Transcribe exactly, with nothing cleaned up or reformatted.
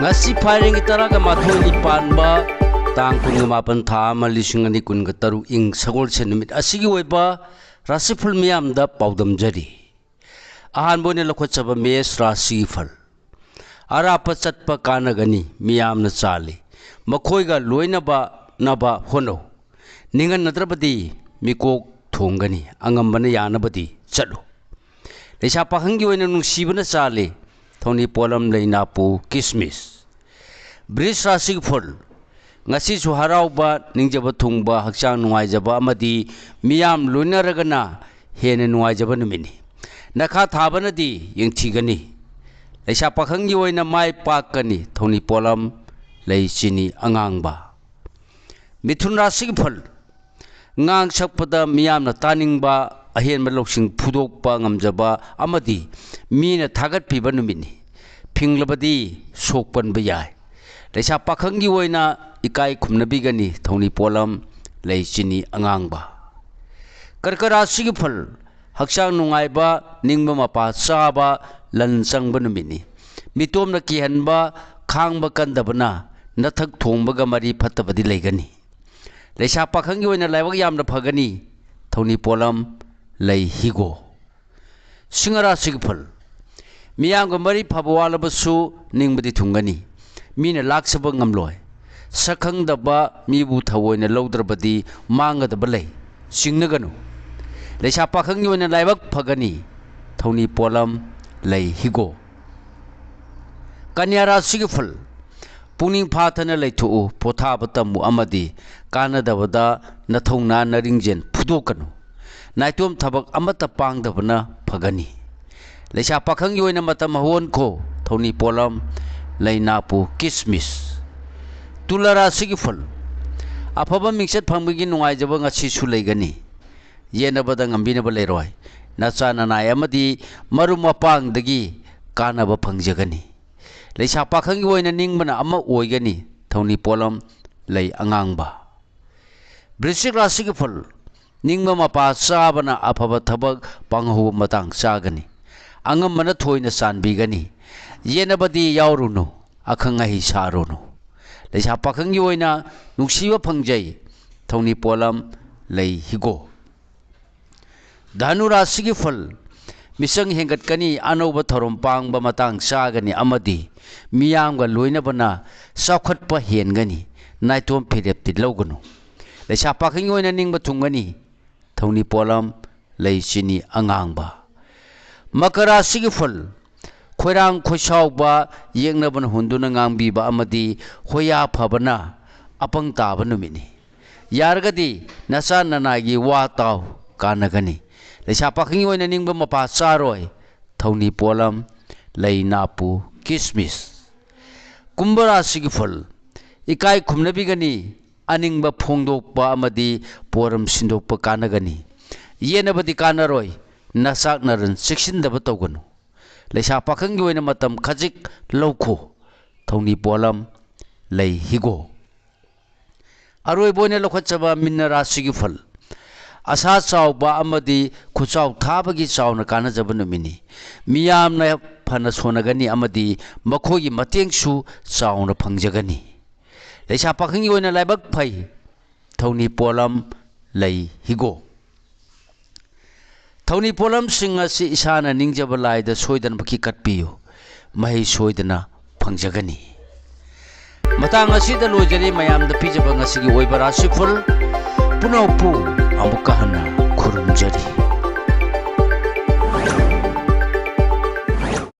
ꯉꯁꯤ ꯐꯥꯏꯔꯦꯟꯒꯤ ꯇꯔꯥꯒ ꯃꯥꯊꯣꯏꯅꯤ ꯄꯥꯟꯕ ꯇꯥꯡ ꯀꯨꯟꯒ ꯃꯥꯄꯟ, ꯊꯥ ꯑꯃ, ꯂꯤꯁꯤꯡ ꯑꯅꯤ ꯀꯨꯟꯒ ꯇꯔꯨꯛ, ꯏꯪ ꯁꯒꯣꯜꯁꯦꯟ ꯅꯨꯃꯤꯠ ꯑꯁꯤꯒꯤ ꯑꯣꯏꯕ ꯔꯥꯁꯤꯐꯜ ꯃꯤꯌꯥꯝꯗ ꯄꯥꯎꯗꯝꯖꯔꯤ꯫ ꯑꯍꯥꯟꯕ ꯑꯣꯏꯅ ꯂꯧꯈꯠꯆꯕ ꯃꯦꯁ ꯔꯥꯁꯤꯒꯤ ꯐꯜ꯫ ꯑꯔꯥꯞꯄ ꯆꯠꯄ ꯀꯥꯟꯅꯒꯅꯤ, ꯃꯤꯌꯥꯝꯅ ꯆꯥꯜꯂꯤ꯫ ꯃꯈꯣꯏꯒ ꯂꯣꯏꯅꯕ ꯅꯕ ꯍꯣꯠꯅꯧ꯫ ꯅꯤꯡꯍꯟꯅꯗ꯭ꯔꯕꯗꯤ ꯃꯤꯀꯣꯛ ꯊꯣꯡꯒꯅꯤ, ꯑꯉꯝꯕꯅ ꯌꯥꯅꯕꯗꯤ ꯆꯠꯂꯨ꯫ ꯂꯩꯁꯥ ꯄꯥꯈꯪꯒꯤ ꯑꯣꯏꯅ ꯅꯨꯡꯁꯤꯕꯅ ꯆꯥꯜꯂꯤ, ꯊꯧꯅꯤ ꯄꯣꯠꯂꯝ ꯂꯩꯅꯥꯄꯨ ꯀꯤꯁꯃꯤꯁ꯫ ꯕ꯭ꯔꯤꯖ ꯔꯥꯁꯤꯒꯤ ꯐꯜ꯫ ꯉꯁꯤꯁꯨ ꯍꯔꯥꯎꯕ, ꯅꯤꯡꯖꯕ ꯊꯨꯡꯕ, ꯍꯛꯆꯥꯡ ꯅꯨꯡꯉꯥꯏꯖꯕ ꯑꯃꯗꯤ ꯃꯤꯌꯥꯝ ꯂꯣꯏꯅꯔꯒꯅ ꯍꯦꯟꯅ ꯅꯨꯡꯉꯥꯏꯖꯕ ꯅꯨꯃꯤꯠꯅꯤ꯫ ꯅꯈꯥ ꯊꯥꯕꯅꯗꯤ ꯌꯦꯡꯊꯤꯒꯅꯤ꯫ ꯂꯩꯁꯥ ꯄꯥꯈꯪꯒꯤ ꯑꯣꯏꯅ ꯃꯥꯏ ꯄꯥꯛꯀꯅꯤ, ꯊꯧꯅꯤ ꯄꯣꯠꯂꯝ ꯂꯩ ꯆꯤꯅꯤ ꯑꯉꯥꯡꯕ꯫ ꯃꯤꯊꯨꯟ ꯔꯥꯁꯤꯒꯤ ꯐꯜ꯫ ꯉꯥꯡ ꯁꯛꯄꯗ ꯃꯤꯌꯥꯝꯅ ꯇꯥꯅꯤꯡꯕ, ꯑꯍꯦꯟꯕ ꯂꯧꯁꯤꯡ ꯐꯨꯗꯣꯛꯄ ꯉꯝꯖꯕ ꯑꯃꯗꯤ ꯃꯤꯅ ꯊꯥꯒꯠꯄꯤꯕ ꯅꯨꯃꯤꯠꯅꯤ꯫ ꯐꯤꯡꯂꯕꯗꯤ ꯁꯣꯛꯄꯟꯕ ꯌꯥꯏ꯫ ꯂꯩꯁꯥ ꯄꯥꯈꯪꯒꯤ ꯑꯣꯏꯅ ꯏꯀꯥꯏ ꯈꯨꯝꯅꯕꯤꯒꯅꯤ, ꯊꯧꯅꯤ ꯄꯣꯠꯂꯝ ꯂꯩ ꯆꯤꯅꯤ ꯑꯉꯥꯡꯕ꯫ ꯀꯔꯀ ꯔꯥꯁꯤꯒꯤ ꯐꯜ꯫ ꯍꯛꯆꯥꯡ ꯅꯨꯡꯉꯥꯏꯕ, ꯅꯤꯡꯕ ꯃꯄꯥ ꯆꯥꯕ, ꯂꯟ ꯆꯪꯕ ꯅꯨꯃꯤꯠꯅꯤ꯫ ꯃꯤꯇꯣꯝꯅ ꯀꯤꯍꯟꯕ, ꯈꯥꯡꯕ ꯀꯟꯗꯕꯅ ꯅꯊꯛ ꯊꯣꯡꯕꯒ ꯃꯔꯤ ꯐꯠꯇꯕꯗꯤ ꯂꯩꯒꯅꯤ꯫ ꯂꯩꯁꯥ ꯄꯥꯈꯪꯒꯤ ꯑꯣꯏꯅ ꯂꯥꯏꯕꯛ ꯌꯥꯝꯅ ꯐꯒꯅꯤ, ꯊꯧꯅꯤ ꯄꯣꯠꯂꯝ ꯂꯩ ꯍꯤꯒꯣ꯫ ꯁꯤꯡꯍ ꯔꯥꯁꯤꯒꯤ ꯐꯜ꯫ ꯃꯤꯌꯥꯝꯒ ꯃꯔꯤ ꯐꯕ ꯋꯥꯠꯂꯕꯁꯨ ꯅꯤꯡꯕꯗꯤ ꯊꯨꯡꯒꯅꯤ꯫ ꯃꯤꯅ ꯂꯥꯛꯆꯕ ꯉꯝꯂꯣꯏ꯫ ꯁꯛꯈꯪꯗꯕ ꯃꯤꯕꯨ ꯊꯑꯣꯏꯅ ꯂꯧꯗ꯭ꯔꯕꯗꯤ ꯃꯥꯡꯒꯗꯕ ꯂꯩ꯫ ꯆꯤꯡꯅꯒꯅꯨ꯫ ꯂꯩꯁꯥ ꯄꯥꯈꯪꯒꯤ ꯑꯣꯏꯅ ꯂꯥꯏꯕꯛ ꯐꯒꯅꯤ꯫ ꯊꯧꯅꯤ ꯄꯣꯠꯂꯝ ꯂꯩ ꯍꯤꯒꯣ꯫ ꯀꯟꯌꯥ ꯔꯥꯁꯤꯒꯤ ꯐꯜ꯫ ꯄꯨꯛꯅꯤꯡ ꯐꯥꯊꯅ ꯂꯩꯊꯣꯛꯎ, ꯄꯣꯊꯥꯕ ꯇꯝꯃꯨ ꯑꯃꯗꯤ ꯀꯥꯟꯅꯗꯕꯗ ꯅꯊꯧꯅꯥ ꯅꯔꯤꯡꯖꯦꯜ ꯐꯨꯗꯣꯛꯀꯅꯨ꯫ ꯅꯥꯏꯇꯣꯝ ꯊꯕꯛ ꯑꯃꯠꯇ ꯄꯥꯡꯗꯕꯅ ꯐꯒꯅꯤ꯫ ꯂꯩꯁꯥ ꯄꯥꯈꯪꯒꯤ ꯑꯣꯏꯅ ꯃꯇꯝ ꯍꯧꯍꯟꯈꯣ, ꯊꯧꯅꯤ ꯄꯣꯠꯂꯝ ꯂꯩꯅꯥꯄꯨ ꯀꯤꯁꯃꯤꯁ꯫ ꯇꯨꯂꯥ ꯔꯥꯁꯤꯒꯤ ꯐꯜ꯫ ꯑꯐꯕ ꯃꯤꯡꯆꯠ ꯐꯪꯕꯒꯤ ꯅꯨꯡꯉꯥꯏꯖꯕ ꯉꯁꯤꯁꯨ ꯂꯩꯒꯅꯤ꯫ ꯌꯦꯠꯅꯕꯗ ꯉꯝꯕꯤꯅꯕ ꯂꯩꯔꯣꯏ꯫ ꯅꯆꯥ ꯅꯅꯥꯏ ꯑꯃꯗꯤ ꯃꯔꯨꯞ ꯃꯄꯥꯡꯗꯒꯤ ꯀꯥꯟꯅꯕ ꯐꯪꯖꯒꯅꯤ꯫ ꯂꯩꯁꯥ ꯄꯥꯈꯪꯒꯤ ꯑꯣꯏꯅ ꯅꯤꯡꯕꯅ ꯑꯃ ꯑꯣꯏꯒꯅꯤ, ꯊꯧꯅꯤ ꯄꯣꯠꯂꯝ ꯂꯩ ꯑꯉꯥꯡꯕ꯫ ꯕ꯭ꯔꯤꯁꯤꯛ ꯔꯥꯁꯤꯒꯤ ꯐꯜ꯫ ꯅꯤꯡꯕ ꯃꯄꯥ ꯆꯥꯕꯅ ꯑꯐꯕ ꯊꯕꯛ ꯄꯥꯡꯍꯧꯕ ꯃꯇꯥꯡ ꯆꯥꯒꯅꯤ꯫ ꯑꯉꯝꯕꯅ ꯊꯣꯏꯅ ꯆꯥꯟꯕꯤꯒꯅꯤ꯫ ꯌꯦꯠꯅꯕꯗꯤ ꯌꯥꯎꯔꯨꯅꯨ꯫ ꯑꯈꯪ ꯑꯍꯩ ꯁꯥꯔꯨꯅꯨ꯫ ꯂꯩꯁꯥ ꯄꯥꯈꯪꯒꯤ ꯑꯣꯏꯅ ꯅꯨꯡꯁꯤꯕ ꯐꯪꯖꯩ, ꯊꯧꯅꯤ ꯄꯣꯠꯂꯝ ꯂꯩ ꯍꯤꯒꯣꯛ꯫ ꯙꯅꯨ ꯔꯥꯁꯤꯒꯤ ꯐꯜ, ꯃꯤꯆꯪ ꯍꯦꯟꯒꯠꯀꯅꯤ, ꯑꯅꯧꯕ ꯊꯧꯔꯝ ꯄꯥꯡꯕ ꯃꯇꯥꯡ ꯆꯥꯒꯅꯤ ꯑꯃꯗꯤ ꯃꯤꯌꯥꯝꯒ ꯂꯣꯏꯅꯕꯅ ꯆꯥꯎꯈꯠꯄ ꯍꯦꯟꯒꯅꯤ, ꯅꯥꯏꯇꯣꯝ ꯐꯤꯔꯦꯞꯇꯤ ꯂꯧꯒꯅꯨ꯫ ꯂꯩꯁꯥ ꯄꯥꯈꯪꯒꯤ ꯑꯣꯏꯅ ꯅꯤꯡꯕ ꯊꯨꯡꯒꯅꯤ, ꯊꯧꯅꯤ ꯄꯣꯠꯂꯝ ꯂꯩ ꯆꯤꯅꯤ ꯑꯉꯥꯡꯕ꯫ ꯃꯀꯔ ꯔꯥꯁꯤꯒꯤ ꯐꯜ, ꯈꯣꯏꯔꯥꯡ ꯈꯣꯏꯁꯥꯎꯕ, ꯌꯦꯛꯅꯕꯅ ꯍꯨꯟꯗꯨꯅ ꯉꯥꯡꯕꯤꯕ ꯑꯃꯗꯤ ꯍꯣꯌꯥ ꯐꯕꯅ ꯑꯄꯪ ꯇꯥꯕ ꯅꯨꯃꯤꯠꯅꯤ꯫ ꯌꯥꯔꯒꯗꯤ ꯅꯆꯥ ꯅꯅꯥꯏꯒꯤ ꯋꯥ ꯇꯥꯎ, ꯀꯥꯟꯅꯒꯅꯤ꯫ ꯂꯩꯁꯥ ꯄꯥꯈꯪꯒꯤ ꯑꯣꯏꯅ ꯅꯤꯡꯕ ꯃꯄꯥ ꯆꯥꯔꯣꯏ, ꯊꯧꯅꯤ ꯄꯣꯠꯂꯝ ꯂꯩ ꯅꯥꯄꯨ ꯀꯤꯁꯃꯤꯁ꯫ ꯀꯨꯝꯚ ꯔꯥꯁꯤꯒꯤ ꯐꯜ, ꯏꯀꯥꯏ ꯈꯨꯝꯅꯕꯤꯒꯅꯤ, ꯑꯅꯤꯡꯕ ꯐꯣꯡꯗꯣꯛꯄ ꯑꯃꯗꯤ ꯄꯣꯔꯝ ꯁꯤꯟꯗꯣꯛꯄ ꯀꯥꯟꯅꯒꯅꯤ꯫ ꯌꯦꯠꯅꯕꯗꯤ ꯀꯥꯟꯅꯔꯣꯏ, ꯅꯆꯥꯛ ꯅꯔꯟ ꯆꯦꯛꯁꯤꯟꯗꯕ ꯇꯧꯒꯅꯨ꯫ ꯂꯩꯁꯥ ꯄꯥꯈꯪꯒꯤ ꯑꯣꯏꯅ ꯃꯇꯝ ꯈꯖꯤꯛ ꯂꯧꯈꯣ, ꯊꯧꯅꯤ ꯄꯣꯠꯂꯝ ꯂꯩ ꯍꯤꯒꯣꯛ꯫ ꯑꯔꯣꯏꯕ ꯑꯣꯏꯅ ꯂꯧꯈꯠꯆꯕ ꯃꯤꯟꯅ ꯔꯥꯁꯤꯒꯤ ꯐꯜ, ꯑꯁꯥ ꯆꯥꯎꯕ ꯑꯃꯗꯤ ꯈꯨꯠꯆꯥꯎ ꯊꯥꯕꯒꯤ ꯆꯥꯎꯅ ꯀꯥꯟꯅꯖꯕ ꯅꯨꯃꯤꯠꯅꯤ꯫ ꯃꯤꯌꯥꯝꯅ ꯐꯅ ꯁꯣꯟꯅꯒꯅꯤ ꯑꯃꯗꯤ ꯃꯈꯣꯏꯒꯤ ꯃꯇꯦꯡꯁꯨ ꯆꯥꯎꯅ ꯐꯪꯖꯒꯅꯤ꯫ ꯂꯩꯁꯥ ꯄꯥꯈꯪꯒꯤ ꯑꯣꯏꯅ ꯂꯥꯏꯕꯛ ꯐꯩ, ꯊꯧꯅꯤ ꯄꯣꯠꯂꯝ ꯂꯩ ꯍꯤꯒꯣꯛ꯫ ꯊꯧꯅꯤ ꯄꯣꯠꯂꯝꯁꯤꯡ ꯑꯁꯤ ꯏꯁꯥꯅ ꯅꯤꯡꯖꯕ ꯂꯥꯏꯗ ꯁꯣꯏꯗꯅꯃꯛꯀꯤ ꯀꯠꯄꯤꯌꯨ, ꯃꯍꯩ ꯁꯣꯏꯗꯅ ꯐꯪꯖꯒꯅꯤ꯫ ꯃꯇꯥꯡ ꯑꯁꯤꯗ ꯂꯣꯏꯖꯔꯦ ꯃꯌꯥꯝꯗ ꯄꯤꯖꯕ ꯉꯁꯤꯒꯤ ꯑꯣꯏꯕ ꯔꯥꯁꯤꯐꯜ ꯄꯨꯝꯅꯃꯛꯄꯨ ꯑꯃꯨꯛꯀ ꯍꯟꯅ ꯈꯨꯔꯨꯝꯖꯔꯤ꯫